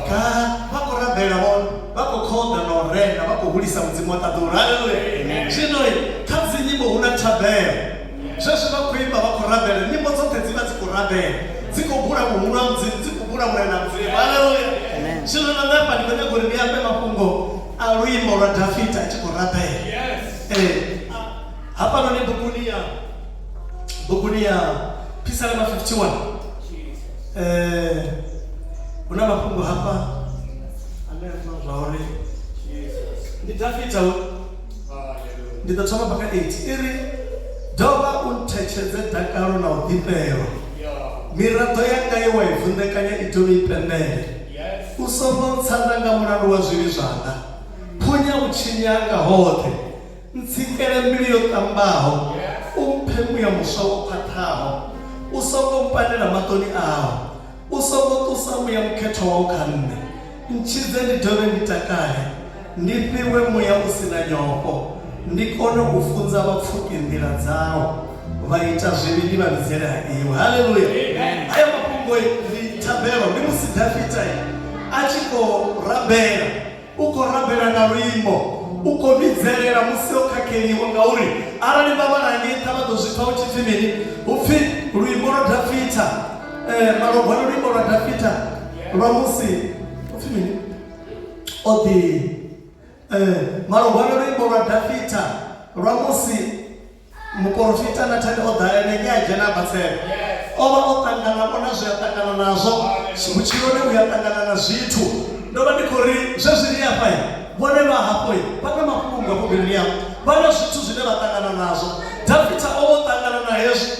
Ka vha khou rabela vhone, vha khou khoḓa na u renda, vha khou hulisa Mudzimu wa ṱaḓulu. Haleluya! Zwino kha dzinyimbo hu na thabelo. Zwezwi vha khou imba vha khou rabela, nyimbo dzoṱhe dzi vha dzi khou rabela, dzi khou bula vhuhulu ha Mudzimu, dzi khou bula vhurena ha Mudzimu. Haleluya! Zwino na nṋe hafha ndi khou nyaga uri ndi ambe mafhungo a luimbo lwa Dafita a tshi khou rabela. Ee, hafhanoni buguni ya buguni ya Phisalema 51 eh hu na mafhungo hafha ane amba zwa uri ndi Dafita ndi ḓo thoma bva kha 8 i ri dovha u nthetshedze dakalo na u ḓifhelwa miraḓo yanga ye wa i vunḓekanya i dovhe i pembele u songo ntsanda nga mulandu wa zwivhi zwanga phunya vhutshinyi hanga hoṱhe Ntsikele mbilu yo ṱambaho, u mphe muya muswa wo khwaṱhaho. U songo mpandela maṱoni au, u songo ṱusa muya mukhethwa wau kha nṋe. Ntshidze ndi dovhe ndi takale, ndi fhiwe muya u si na nyofho, ndi kone u funza vhapfuki nḓila dzau, vhaitazwivhi ndi vha vhidzele ha Iwe. Haleluya! Haya mafhungo ndi thabelo, ndi musi Dafita a tshi khou rabela. U khou rabela nga luimbo, u khou vhidzelela musi o khakheliwa, ngauri arali vha vhala ngei nṱha vha ḓo zwi pfa hu tshi pfi mini? Hu pfi luimbo lwa Dafita, malogwane luimbo lwa Dafita lwa musi hu pfi mini? O ḓi malogwane luimbo lwa Dafita lwa musi Muporofita Nathani o ḓa ene nge a dzhena a Batseba. O vha o ṱangana vho na zwe a ṱangana nazwo vhutshiloni, u ya ṱangana na zwithu. Ndo vha ndi khou ri zwezwi ri afha, vhone vha hafho vha na mafhungo afho mbiluni yavho, vha na zwithu zwine vha ṱangana nazwo. Dafita o vha o ṱangana na hezwi.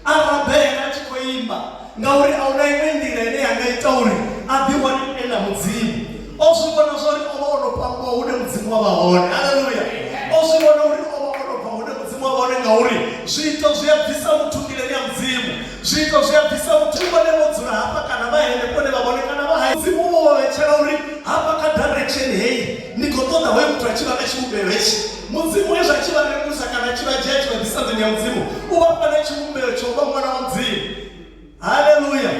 A rabela a tshi khou imba, ngauri a hu na iṅwe nḓila ine ya nga ita uri a ḓiwane e na Mudzimu. O zwi vhona zwa uri o vha o no pambuwa hune Mudzimu wa vha hone. Haleluya! O zwi vhona uri o vha o no bva hune Mudzimu wa vha hone, ngauri zwiito zwi a bvisa muthu nḓilani ya Mudzimu. Zwiito zwi a bvisa muthu. Vhone vho dzula hafha kana vha henefho hune vha vhone kana vha hayani, Mudzimu u vho vha vhetshela uri hafha kha direction heyi ndi khou ṱoḓa hoyu muthu a tshi vha nga tshivhumbeo hetshi. Mudzimu hezwi a tshi vha rembulusa kana a tshi vha dzhia a tshi vha ḓisa nḓuni ya Mudzimu, u vha fha na tshivhumbeo tsha u vha ṅwana wa Mudzimu. Haleluya!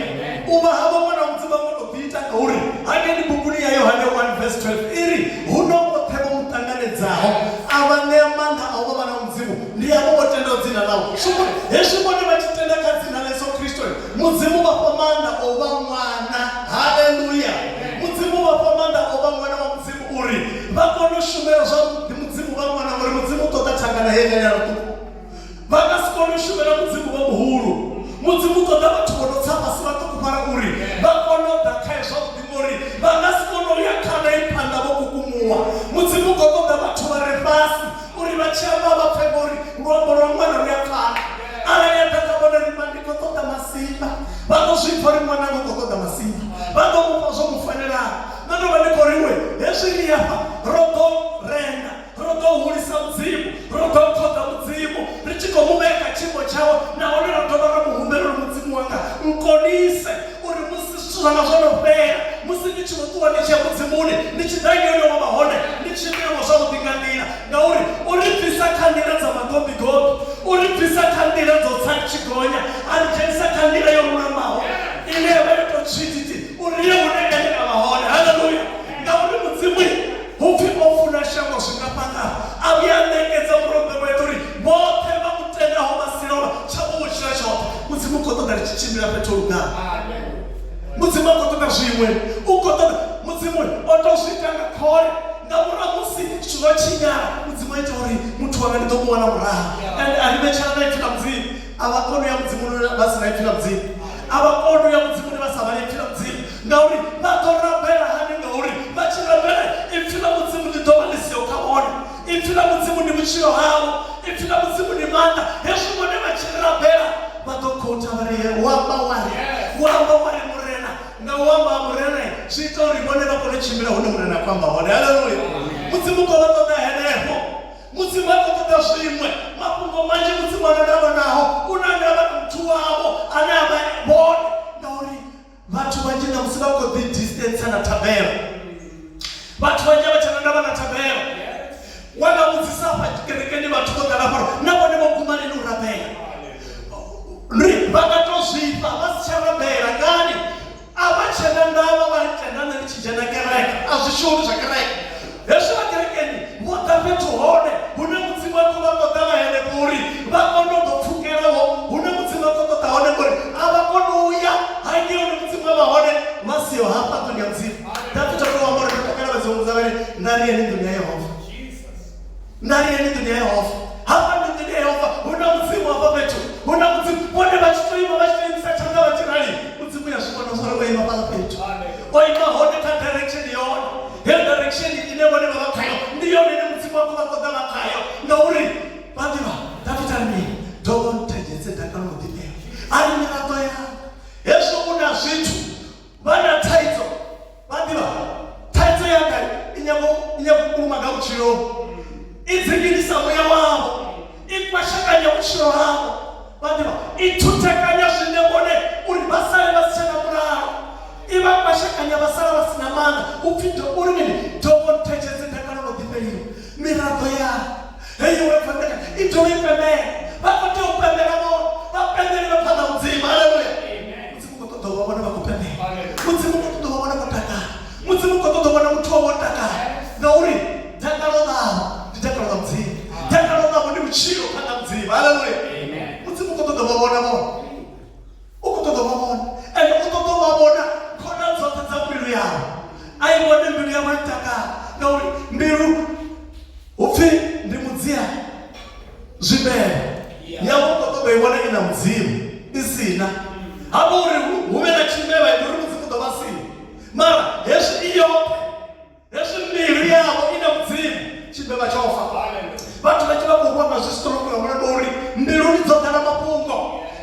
U vha havho ṅwana wa Mudzimu a vho ngo tou ḓiita ngauri hangeini buguni ya Yohane 1 verse 12 i ri, Huno vhoṱhe vho mu ṱanganedzaho a vha ṋea maanḓa a u vha vhana vha Mudzimu, ndi avho vho tendaho dzina ḽawe. Zwi amba uri hezwi vhone vha tshi tenda kha dzina ḽa Yesu Kristo, Mudzimu u vha fha maanḓa a u vha ṅwana. Haleluya! Mudzimu u vha fha maanḓa a u vha ṅwana wa Mudzimu uri vha kone u shumela zwavhuḓi Mudzimu vha ṅwana, ngori Mudzimu u ṱoḓa thangana heiḽa ya luṱuku. Vha nga si kone u shumela Mudzimu vha muhulu. Mudzimu u ṱoḓa vhathu vho no tsa fhasi vha ṱukufhala uri vha kone u ḓa khae zwavhuḓi, ngori vha nga si kone u ya kha nae phanḓa vho kukumuwa. Mudzimu u khou ṱoḓa vhathu vha re fhasi uri vha tshi amba vha pfe, ngori luambo lwa ṅwana lu a pfala. Arali a ḓa kha vhone ri, Mma, ndi khou ṱoḓa masimba, vha ḓo zwi pfa uri ṅwananga u khou ṱoḓa masimba, vha ḓo mu fha zwo mu fanelaho. Nṋe ndo vha ndi khou ri, Iwe, hezwi ri afha ro ḓo renda, ro ḓo hulisa Mudzimu, ro ḓo khoḓa Mudzimu ri tshi khou mu vhea kha tshiimo tshawe, nahone ra dovha ra mu humbela uri, Mudzimu wanga, nkonise uri musi zwithu zwanga zwo no fhela, musi ndi tshi vho ṱuwa ndi tshi ya Mudzimuni, ndi tshi ḓa ngei hune wa vha hone, ndi tshimbile-vho zwavhuḓi nga nḓila. Ngauri u ri bvisa kha nḓila dza magombigombi, u ri bvisa kha nḓila dza u tsa ri tshi gonya, a ri dzhenisa kha nḓila yo lulamaho ine ya vha yo tou tswititi, uri ri ye hune ene a vha hone. Haleluya! Ngauri Mudzimu hu pfi o funa shango zwingafhangafha, a vhuya a ṋekedza Murwa wetu uri vhoṱhe vha mu tendaho vha si lovha, tshavho vho tshila tshoṱhe. Mudzimu u khou ṱoḓa ri tshi tshimbila fhethu ho lugaho. Mudzimu a khou ṱoḓa zwiṅwe, u khou ṱoḓa Mudzimu o tou zwi ita nga khole. Nga murahu musi zwithu zwo tshinyala, Mudzimu a ita uri muthu wanga ndi ḓo mu wana murahu. And a ri vhetshela na ipfi ḽa Mudzimu. A vha koni u ya Mudzimuni vha si na ipfi ḽa Mudzimu. A vha koni u ya Mudzimuni vha sa vhali ipfi ḽa Mudzimu. Ngauri vha ḓo rabela hani? Ngauri vha tshi rabela ipfi ḽa Mudzimu ḽi ḓo vha ḽi siho kha vhone. Ipfi ḽa Mudzimu ndi vhutshilo havho. Ipfi ḽa Mudzimu ndi maanḓa. Hezwi vhone vha tshi rabela vha ḓo khouta vha ri, Wo amba wa ri, wo amba wa ri Murena. Nga u amba ha Murena zwi ita uri vhone vha kone u tshimbila hune Murena a khou amba hone. Haleluya! Mudzimu u khou vha ṱoḓa henefho. Mudzimu ha khou ṱoḓa zwiṅwe. Mafhungo manzhi Mudzimu a na ndavha nao. U na ndavha na muthu wavho ane a vha vhone, ngauri Vhathu vhanzhi ṋamusi vha khou ḓi distance na thabelo. Vhathu vhanzhi a vha tshena ndavha na thabelo. Wa nga vhudzisa afha kerekeni vhathu vho ḓala fhano na vhone vho guma lini u rabela. Ri vha nga to zwifha vha si tsha rabela ngani? A vha tshena ndavha vha ri tenda nṋe ndi tshi dzhena hafha nḓuni ya Mudzimu. Dafita o tou amba uri ndo takala vha dziṅwe vha ri nda ri yeni nḓuni ya Yehova. Nda ri yeni nḓuni ya Yehova. Hafha ndi nḓuni ya Yehova, hu na Mudzimu hafha fhethu, hu na Mudzimu. Vhone vha tshi tou ima vha tshi tou imisa tshanḓa vha tshi rali, Mudzimu ya zwi vhona zwa uri o ima fhaḽa fhethu. O ima hone kha direction yone. Heyo direction ine vhone vha vha khayo ndi yone ine Mudzimu a khou vha ṱoḓa vha khayo ngauri vha ḓivha Dafita ri mini? Dovha nthedzhedze dakalo ḽo ḓifhela. A ri miraḓo yanga Hezwo u na zwithu, vha na thaidzo, vha ḓivha thaidzo yanga i nyago i nyago u kulumaga vhutshiloni, i dzinginisa muya wavho, i kwashekanya vhutshilo havho, vha ḓivha i thuthekanya zwine vhone uri vha sale vha si tsha na mulalo, i vha kwashekanya vha sala vha si na maanḓa. U pfi do uri mini? Dovho nthetshedze dakalo ḽo ḓifheliwa miraḓo yanga. Heyi we pfandeka i dovha i pembela. Vha khou tea u pembela vhone, vha pembele vha phanḓa Mudzimu. Haleluya! Mudzimu u khou ṱoḓa u vha vhona vha khou pembela. Mudzimu u khou ṱoḓa u vha vhona vho takala. Mudzimu u khou ṱoḓa u vhona muthu wawe o takala, ngauri dakalo ḽavho ndi dakalo ḽa Mudzimu. Dakalo ḽavho ndi vhutshilo phanḓa Mudzimu. Haleluya! Mudzimu u khou ṱoḓa u vha vhona vhone. U khou ṱoḓa u vha vhona ende u ṱoḓa u vha vhona khona dzoṱhe dza mbilu yavho. A i vhone mbilu yavho i takala ngauri mbilu hu pfi ndi mudzia zwimela yavho u khou ṱoḓa i vhona i na mudzimu i si na hafho uri hu vhe na tshimela ndi uri mudzimu u ḓo vha sina mara hezwi i yoṱhe Hezwi mbilu yavho i na Mudzimu, tshimbevha tsho fa. Vhathu vhanzhi vha khou lwa nga zwi-stroke nga mulandu wa uri mbiluni dzo ḓala mafhungo.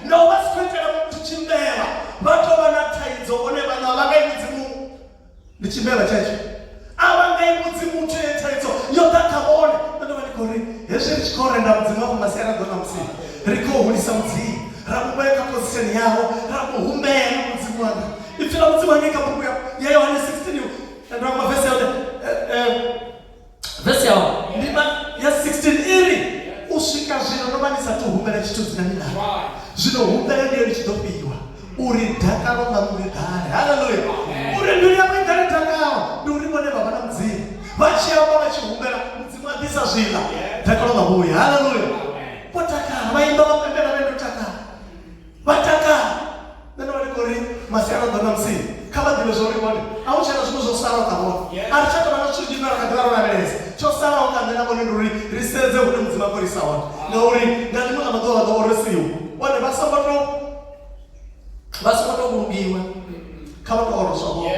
Naho vha si khou itela muthu tshimbevha, vha tou vha na thaidzo vhone vhaṋe, a vha nga i vhudzi muthu. Ndi tshimbevha tshetsho. A vha nga i vhudzi muthu heyo thaidzo yo ḓa kha vhone. Nṋe ndo vha ndi khou ri hezwi ri tshi khou renda Mudzimu hafha masiari a ḓo ṋamusi, ri khou hulisa Mudzimu, ra mu vhea kha position yawe, ra mu humbela Mudzimu wanga. Ipfi ḽa Mudzimu hangei kha bugu ya Yohane 16 Ndo amba vese ya vese ya ndima ya 16 i ri u swika zwino ndo vha ni sa tou humbela tshithu dzinani ḽanga zwino humbela ndi ni tshi ḓo fhiwa uri dakalo ḽaṋu ḽi ḓale haleluya uri mbilu yavho i ḓale dakalo ndi uri vhone vha vha na mudzimu vha tshi amba vha tshi humbela mudzimu a ḓisa zwiḽa dakalo ḽa vhuya haleluya vho takala vha imba vha pembela vhe ndo takala Vha takala. Nṋe ndo vha ndi khou ri masiari a ḓo ṋamusi kha vha ḓivhe zwa uri vhone a hu tshena zwiṅwe zwo salaho kha vhone. A ri tsha tou vha na zwithu zwinzhi zwine ra kha ḓi vha ro lavhelesa. Tsho salaho kha nṋe na vhone ndi uri ri sedze hune Mudzimu a khou ri isa hone ngauri nga ḽiṅwe ḽa maḓuvha vha ḓo oresiwa. Vhone vha songo tou vha songo tou vhulungiwa kha vha tou oroswa vhone.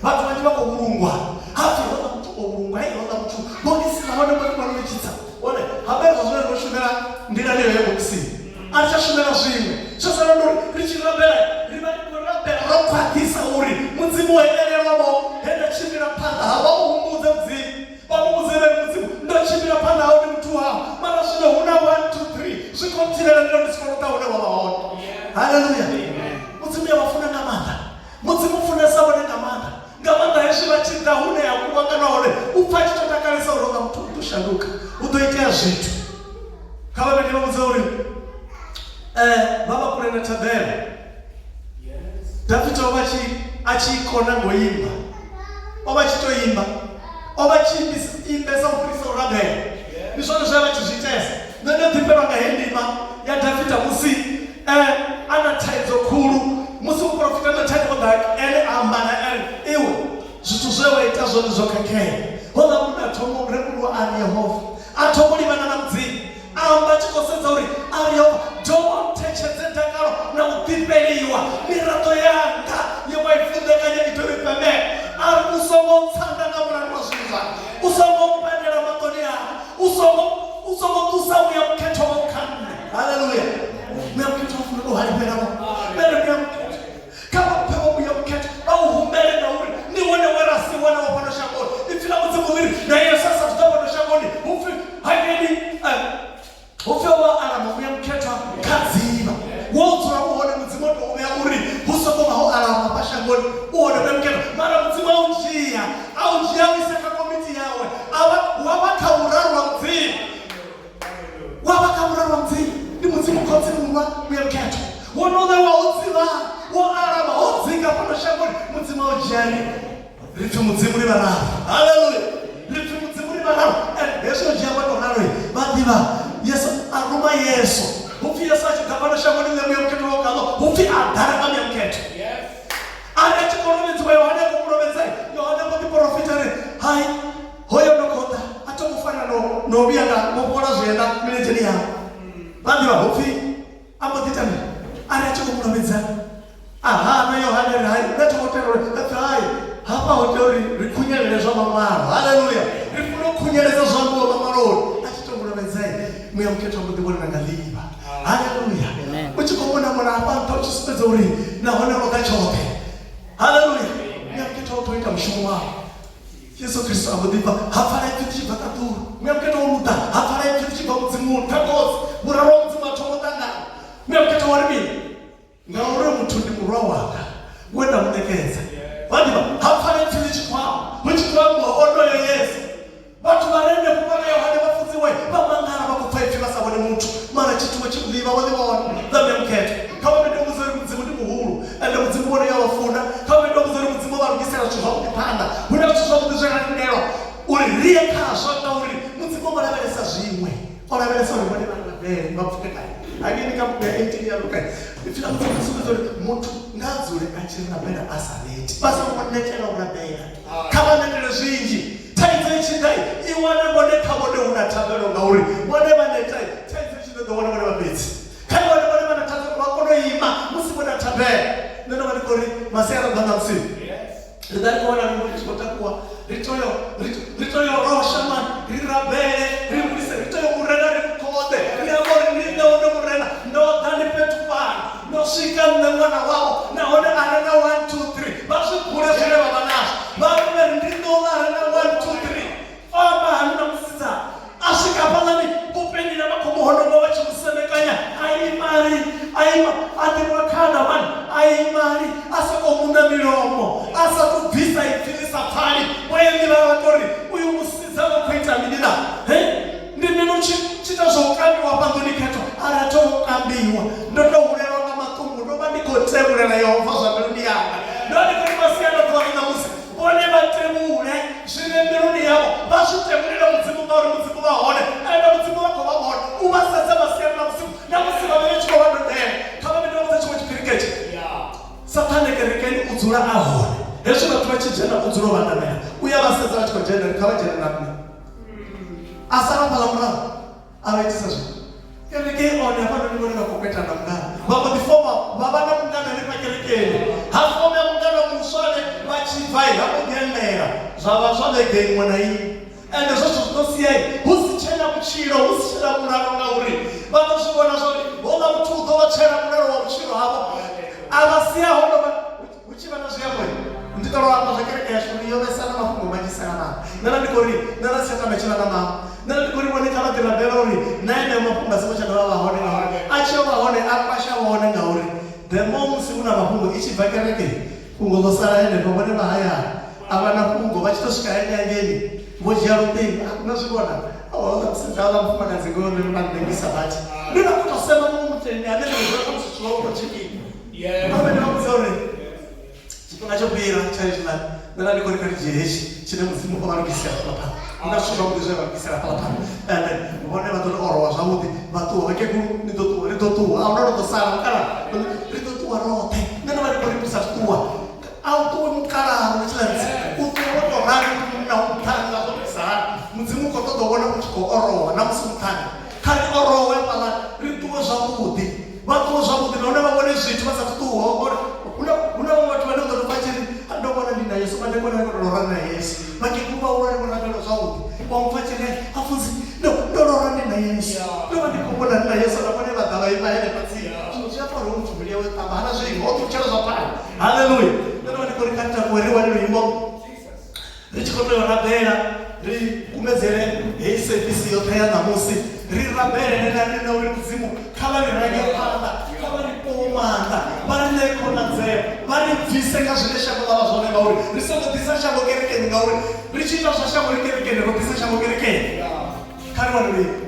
Vhathu vhanzhi vha khou vhulungwa ha pfi houḽa muthu o vhulungwa, hei houḽa muthu bogisi ḽa hone vhone vha ḽi tshitsa. Vhone hafha zwa zwino ri vho shumela nḓilani ya bogisini. A ri tsha shumela zwiṅwe. Tsho sala ndi uri ri tshi rabela ri vha ri khou rabela ro khwaṱhisa uri Mudzimu we elelwa-vho he nda tshimbila phanḓa hau. Vha mu humbudze Mudzimu, vha mu vhudze vha ri, Mudzimu, ndo tshimbila phanḓa hau ndi muthu wau, mara zwino hu na one, two, three zwi khou nthivhela ndi uri ndi si kone u ḓa hune wa vha hone. Haleluya! Mudzimu u a vha funa nga maanḓa. Mudzimu u funesa vhone nga maanḓa. Nga maanḓa hezwi vha tshi ḓa hune ha kuvhangana hone, u pfa a tshi tou takalesa uri houḽa muthu u ḓo shanduka, hu ḓo itea zwithu. Kha vha vhe ndi vha vhudza uri vha vha kule na thabelo. Dafita o vha tshi a tshi kona ngo imba, o vha tshi tou imba, o vha tshi imbesa u fhirisa u rabela. Ndi zwone zwe a vha tshi zwi itesa. Nṋe ndo ḓifhelwa nga heyi ndima ya Dafita musi a na thaidzo khulu musi muporofita Nathani o ḓa ene a amba nae a ri, Iwe, zwithu zwe wa ita zwone zwo khakhea. Houḽa munna a thoma u rembuluwa a ri, Yehova. A thoma u livhana na Mudzimu, a amba a tshi khou sedza uri a ri, Yehova, dovha u nthetshelese dakalo na u ḓifheliwa, miraḓo yanga ye wa i funḓekanya i dovhe i pembele. A ri, U songo ntsanda nga mulandu wa zwivhi zwanga, u songo mpandela maṱoni au, u songo u songo ṱusa muya mukhethwa wau kha nṋe. Haleluya! Muya mukhethwa u funa u halifhela vho. Vha ri muya mukhethwa kha vha pfe vho muya mukhethwa vha u humbele ngauri ndi wone we ra si wana wa fhano shangoni. Ipfi ḽa Mudzimu ḽi ri na Yesu a sathu ḓa fhano shangoni hu pfi hangeini hu pfi o vha o alama muya mukhethwa kha dzivha. Wo dzula u hone Mudzimu o tou vhea uri hu songo vha ho alama hafha shangoni u hone muya mukhethwa mara Mudzimu a u dzhia a u dzhia a u isa kha komiti yawe a vha wa vha kha vhuraru ha Mudzimu. Wa vha kha vhuraru ha Mudzimu. Ndi Mudzimu Khotsi, Murwa, Muya Mukhethwa. Wonoḽa wa u dzivha, wo alama, ho dzika fhano shangoni, Mudzimu a u dzhia ri ri pfi Mudzimu ri vhararu. Haleluya! Ri pfi Mudzimu ri vhararu. And hezwi o dzhia vha tou ralo, vha ḓivha Yesu a ruma Yesu. Hu pfi Yesu a tshi ḓa fhano shangoni ḽe Muya Mukhethwa wa khaḽo, hu pfi a ḓala nga Muya Mukhethwa. A A ri a tshi khou lovhedziwa Yohane a khou mu lovhedza, Yohane a mbo ḓi porofita ri, Hai, hoyo no khou ḓa, a tho ngo fanela no, no vhuya nda vhofholola zwienda milenzheni yawe. Vha ḓivha ho pfi a mbo ḓi ita mini? A ri a tshi khou mu lovhedza, a hana Yohane ri, Hai, nṋe tho ngo tenda uri, a pfi, Hai, hafha ho tea uri ri khunyelele zwa Maṅwalo. Haleluya! Ri funa u khunyeledza zwo ambiwaho Maṅwaloni. A tshi tou mu lovhedza, Muya Mukhethwa a mbo ḓi vhonala nga ḽiivha. Haleluya! U tshi khou mona mona hafha nṱha u tshi sumbedza uri nahone o ḓa tshoṱhe. Haleluya! Muya Mukhethwa u khou ita mushumo wawe. Yesu Kristo a mbo ḓi bva, ha pfala ipfi ḽi tshi bva ṱaḓulu. Muya Mukhethwa wo no ḓa, ha pfala ipfi ḽi tshi bva Mudzimuni kha Khotsi. Vhuraru ha Mudzimu ha thoma u ṱangana. Muya Mukhethwa wa ri mini? Ngauri muthu ndi murwa wanga we nda mu ṋekedza. Vha ḓivha, ha pfala ipfi ḽi tshi khou amba, hu tshi khou ambiwa onoyo Yesu. Vhathu vha re henefho vha na Yohane vhafunziwa vha mangala vha khou pfa ipfi vha sa vhoni muthu, mara tshithu vho tshi ḓivha vho ḓi vhona ḽa Muya Mukhethwa. Kha vha vhe ndi vhudza uri Mudzimu ndi muhulu ende Mudzimu vhone uya vha funa. Kha vha vhe ndi vhudza uri Mudzimu o vha lugisela zwithu zwavhuḓi phanḓa. Hu na zwithu zwavhuḓi zwe ra lindelwa uri ri ye khazwo ngauri Mudzimu o lavhelesa zwiṅwe. O lavhelesa uri vhone vha rabele vha pfuke kale. Hangeini kha bugu ya 18 ya Luka, ipfi ḽa Mudzimu ḽi sumbedza uri muthu nga a dzule a tshi rabela a sa neti. Vha songo netela u rabela, kha vha netele zwinzhi. Thaidzo i tshi ḓa i wane vhone kha vhone hu na thabelo ngauri vhone vha neta, thaidzo i tshi ḓa i ḓo wana vhone vha fhedzi. Kha i wane vhone vha na thabelo vha kone u ima musi vho na thabelo. Nṋe ndo vha ndi khou ri masiari a ḓa ṋamusi. Ri ḓa ri khou wana ri tshi khou takuwa ri toyo ri toyo losha mani ri rabele ri hulise ri toyo murena ri khoḓe ri amba uri ndi nṋe wone murena ndo ḓa ndi fhethu fhano ndo swika nṋe ṅwana wavho nahone a re na 1 2 3 vha zwi bule zwine vha vha nazwo vha ambe uri ndi nṋe uḽa a re na 1 2 3 O amba hani na musidzana? A swika hafhaḽani vhupenila vha khou mu hononga vha tshi mu semekanya. A ima a ri, a ima, a ḓirwa khana mani, a ima a ri, a sokou muṋa milomo, a sa tou bvisa ipfi ḽi sa pfali. Vho Eli vha vha tou ri, Uyu musidzana u khou ita mini naa? He? Ndi mini u tshi tshi ita zwa u kambiwa hafha nḓuni khethwa? A ri, A tho ngo kambiwa, ndo tou hulelwa nga maṱungu, ndo vha ndi khou tevhulela Yehova zwa mbiluni yanga. Ndo vha ndi khou ri masiari a ḓuvha ḽa ṋamusi, Vhone vha tevhule zwi re mbiluni yavho, vha zwi tevhulele Mudzimu, ngauri Mudzimu vha hone, ende Mudzimu vha khou vha vhona. U vha sedza masiari na vhusiku, na musi vha vhe tshi khou vha dodela. Kha vha vhe ndi vha vhudze tshiṅwe tshiphiri ketshi. Saṱhane kerekeni u dzula a hone. Hezwi vhathu vha tshi dzhena u dzula o vha namela. U ya vha sedza vha tshi khou dzhena, ri kha vha dzhene na nṋe. A sala fhaḽa murahu. A vha itisa zwino. Kereke i one hafhanoni vhone vha khou kwetana mungana. Vha mbo ḓi foma vha vha na mungana hanefha kerekeni. Ha fomea mungana muswa ane vha tshi bva ha mbo ḓi endela zwa vha zwa vhege iṅwe na iṅwe. Ende zwezwo zwi ḓo sia hu si tshena vhutshilo, hu si tshena mulalo ngauri vha ḓo zwi vhona zwa uri houḽa muthu u ḓo vha tswela mulalo wa vhutshilo havho. A vha sia ho no vha Hu tshi vha na zwiambo, ndi ṱola u amba zwa kereke yashu uri yo vhesa na mafhungo manzhisa nga maanḓa. Nṋe nda ndi khou ri, nṋe nda si tsha tama i tshi vha na maṅwe. Nṋe nda ndi khou ri vhone kha vha ḓi rabela uri na eneo mafhungo a songo tsha dovha a vha hone ngauri a tshi yo vha hone a kwasha vhone ngauri the more musi hu na mafhungo i tshi bva kereke fhungo ḽo sala henefho vhone vha hayani a vha na fhungo vha tshi tou swika henengei vho dzhia luṱingo a na zwi vhona houḽa musidzana houḽa mufumakadzi ngoho nṋe vha nnengisa badi ndi vha khou tou sema muṅwe mutendi ane ndi ḓo khamusi zwithu zwawe khou tshikiwa Vha vha vhudza uri tshifhinga tsho fhira tsha hezwiḽa nṋe nda ndi khou ri kha ri dzhie hetshi tshine Mudzimu o vha lugisela fhaḽa phanḓa. Hu na zwithu zwavhuḓi zwe vha lugisela fhaḽa phanḓa ende vhone vha ḓo tou orowa zwavhuḓi vha ṱuwa. Vhakegulu ni ḓo ṱuwa, ri ḓo ṱuwa, a hu na no ḓo sala mukalaha, ri ḓo ṱuwa roṱhe. Nṋe ndo vha ndi khou ri musi a tshi ṱuwa a u ṱuwi mukalaha nga tshiḽa u ṱuwa wo tou rali uri munna u muṱhannga zwo tou isa hani. Mudzimu u khou ṱoḓa u vhona u tshi khou orowa na musi u muṱhannga. Kha ri orowe fhaḽa ri ṱuwe zwavhuḓi. Vha ṱuwe zwavhuḓi nahone vha vhone zwithu vha sa thu ṱuwa. Vha vhone hu na vhaṅwe vhathu vhane u ḓo tou pfa tshi ri ndo vhona ndi na Yesu madekwana ndi khou tou lora ndi na Yesu. Vhakegulu vhahulwane vho rabela zwavhuḓi wa mu pfa tshi ri vhafunzi ndo ndo lora ndi na Yesu. Ndo vha ndi khou vhona ndi na Yesu na vhone vha ḓa vha ima henefha tsini. Zwino zwi amba uri hoyu muthu mbilu yawe yo ṱamba hana zwiṅwe o ṱutshela zwa fhano. Haleluya. Nṋe ndo vha ndi khou ri kha ri takuwe ri wane luimbo. Ri tshi khou tea u rabela, ri kumedzele heyi sevisi yoṱhe ya ṋamusi, ri rabelele na riṋe uri Mudzimu kha vha ri range phanḓa, kha vha ri fhowe maanḓa, vha ri ṋee khonadzeo, vha ri bvise kha zwine shango ḽa vha zwone ngauri ri songo ḓisa shango kerekeni ngauri ri tshi ita zwa shango ri kerekeni ro ḓisa shango kerekeni. Kha ri wane luimbo.